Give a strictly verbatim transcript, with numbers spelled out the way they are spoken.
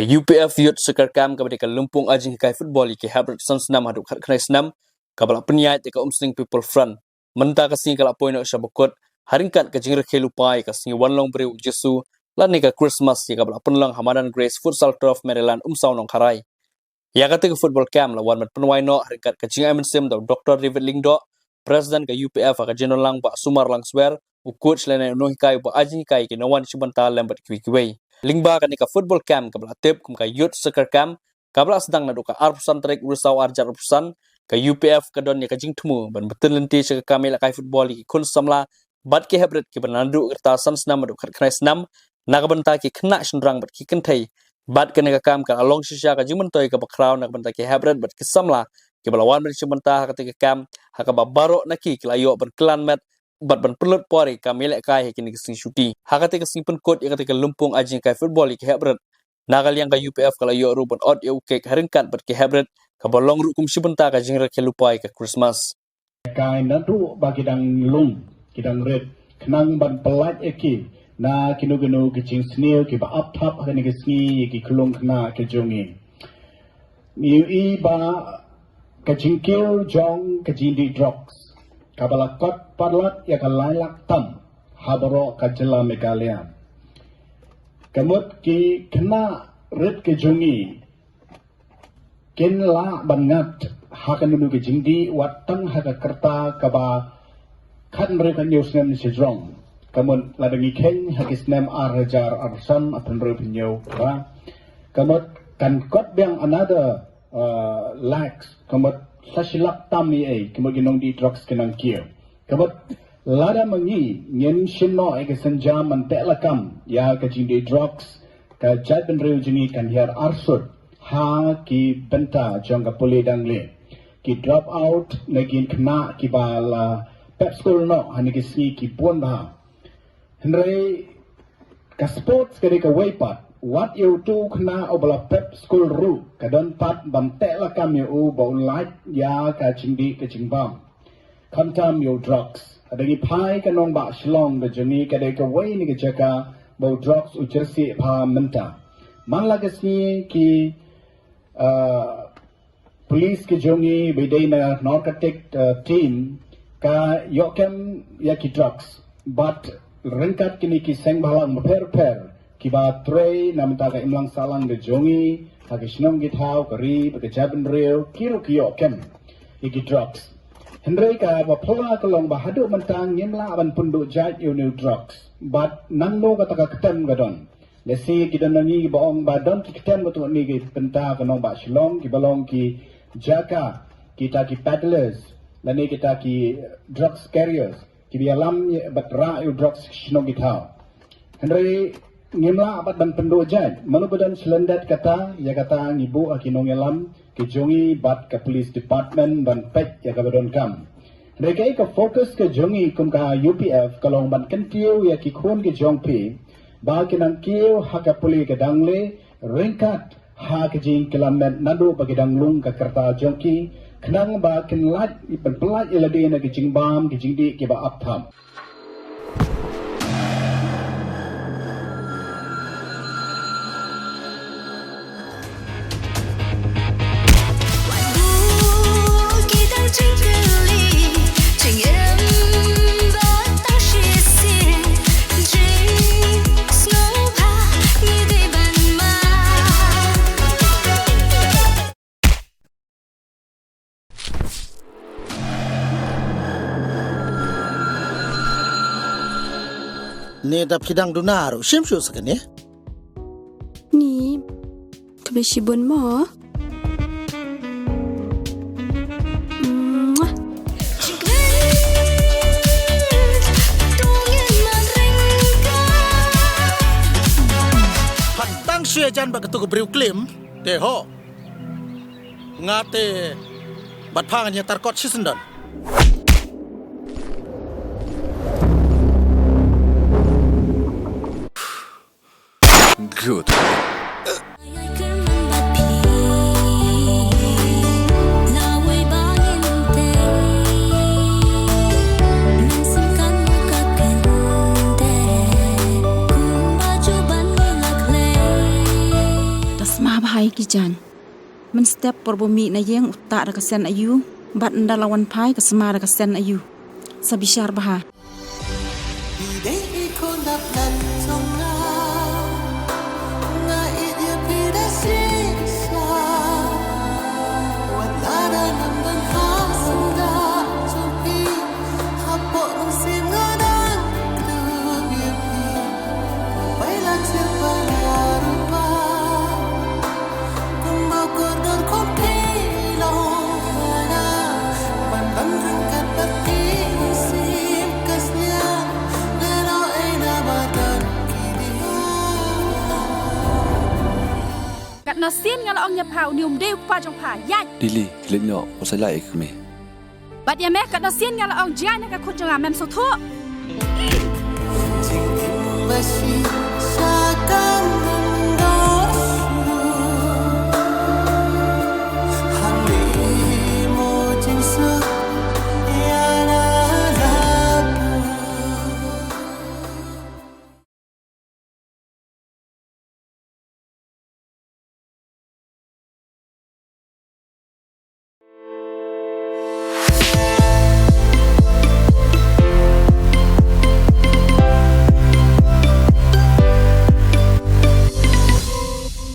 U P F Youth Soccer Camp kaba dei ka lympung ai jinghikai football ïa ki heprit san snem haduh khatkhyndai snem, kaba la pynïaid da ka Umsning People Front. Mynta ka sngi ka la poi noh sha bakut ha ryngkat ka jingrakhe lypa ïa ka sngi wan long briew u Jisu lane ka Christmas, ïa kaba la pynlong ha madan Grace Futsal Turf, Maryland, Umsaw, Nongkharai. Ïa kata ka football camp la wan ban pynwai noh ha ryngkat ka jingai mynsiem da u Doctor David Lyngdoh, President ka U P F ha ka jingdon lang Bah Sumar Langswer, u coach lane u nonghikai uba ai jinghikai ïa ki nongwan shibynta lem bad kiwei kiwei. Lyngba kane ka football camp kaba la tip kum ka Youth Soccer Camp, kaba la sdang naduh ka arphew san tarik u Risaw arhajar arphew san, ka U P F ka don ïa ka jingthmu ban btin lynti sha ka kam ïalehkai football ïa ki khun samla bad ki heprit kiba naduh ka rta san snem haduh khatkhyndai snem, na ka bynta ki khynnah shynrang bad ki kynthei. Bad kane ka kam ka la long shisha ka jingmyntoi kaba khraw na ka bynta ki heprit bad ki samla kiba la wan ban shim bynta ha kata ka kam, ha kaba baroh na ki ki la ïoh ban kyllan met bad ban pynlut por ïa ka kam ïalehkai ha kine ki sngi shuti. Ha kata ka sngi pynkut ïa kata ka lympung ai jinghikai football ïa ki heprit, na ka liang ka U P F ka la ïoh ruh ban ot ïa u kek ha ryngkat bad ki heprit, kaba long ruh kum shibynta ka jingrakhe lypa ïa ka Christmas. Kai naduh ba ki dang lung, ki dang rit, khnang ban pyllait ïa ki na kino kino ki jingsniew kiba ap thap ha kine ki sngi ïa ki khyllung khynnah ki jong ngi. Ngi ïohi ba ka jingkiew jong ka jingdih drugs kaba la kot palat ïa ka lai lak tam ha baroh ka jylla Meghalaya. Ka mut ki khynnah rit ki jong ngi kin lah ban ngat ha kano kano ka jingdih wat tang ha ka rta kaba khathynriew khathynñiew snem shajrong. Ka mut lada ngi kheiñ ha ki snem arhajar arphew san, arphew hynriew, arphew hynñiew, ka mut kan kot biang another, uh, lakhs, ka mut sa shi lak tam ïa ei, ka mut ki nongdih drugs ki nang kiew. Ka mut lada ma ngi ngim shim noh ïa ka sienjam ban teh lakam ïa ka jingdih drugs, ka jaitbynriew jong ngi kan hiar arsut ha ki bynta jong ka pule dang leh. Ki drop out ne ki khynnah kiba la pep skul noh ha kine ki sngi ki bun bha. Hynrei ka sports ka dei kawei pat. Wat ïa uto u khynnah uba la pep skul ruh ka don pat ban teh lakam ïa u ba un lait ïa ka jingdih ka jingbam, khamtam ïa u drugs. Lada ngi phai ka nongbah Shillong ka jong ngi, ka dei kawei na ki jaka ba u drugs u jyrsieh bha mynta. Man la ka sngi ki, uh, police ki jong ngi ba dei na narcotic, uh, team ka ïoh kem ïa ki drugs. Bad ryngkat kine ki seng bhalang bapher bapher kiba trei na bynta ka imlang sahlang ka jong ngi ha ki shnong ki thaw, ka ri bad ka jaitbynriew, ki ruh ki ïoh kem ïa ki drugs. Hynrei kaba phylla ka long ba haduh mynta ngim lah ban pynduh jait ïa une u drugs. Bad nangno kata ka ktem ka don. Lehse ki don na ngi kiba ong ba don ki ktem kato kane ki bynta ka nongbah Shillong kiba long ki jaka kita ki peddlers lane kita ki drugs carriers kiba ïalam bad rah ïa u drugs sha ki shnong ki thaw. Hynrei ngim lah bad ban pynduh jait. Mano ba don shlyndet kata, ïa kata ngi buh ha ki nongïalam ki jong ngi bad ka police department ban peit ïa kaba donkam. Hynrei kaei ka focus ka jong ngi kum ka U P F ka long ban kyntiew ïa ki khun ki jong phi ba ki nang kiew ha ka pule ka dang leh, ryngkat ha ka jingkyllan met naduh ba ki dang lung ka rta jong ki, khnang ba kin lait ban pyllait ïa lade na ki jingbam ki jingdih kiba ap thap. Ne da phi dang duna ruh shim shuh sa kane. Ni, khublei shibun mo. Mwah. Phan tang shu ïajan bad katu ka briew klim, te ho. Nga te bad pha ngan ïatar kot shisyndon. Good. Das Jan. Mynstep por ba u mih na ïing u tah da ka sen aïu, bad ynda la wan phai ka sma da ka sen aïu. Sa bishar bha. Dei i khun dap lat jong nga, nga ïeit ïa phi da shisha. Wat la da ngam don ha sngewbha jong phi, hapoh mynsiem nga dang kdup ïa phi. Bai la jia ba la ruh ba, kumba kordor khun phi long ha nga. Ban ban ryngkat bad phi mynsiem ka sniang, lehnoh ei na ba don ki dei. Katno sien nga la ong ïa pha, une um dei u kpa jong pha, ïaid. Lily, leit noh, u sa lait ïa ka kmie. Bad ïa me, katno sien nga la ong jngai na ka khun jong nga, mem sngewthuh. Jingim ba shisha kam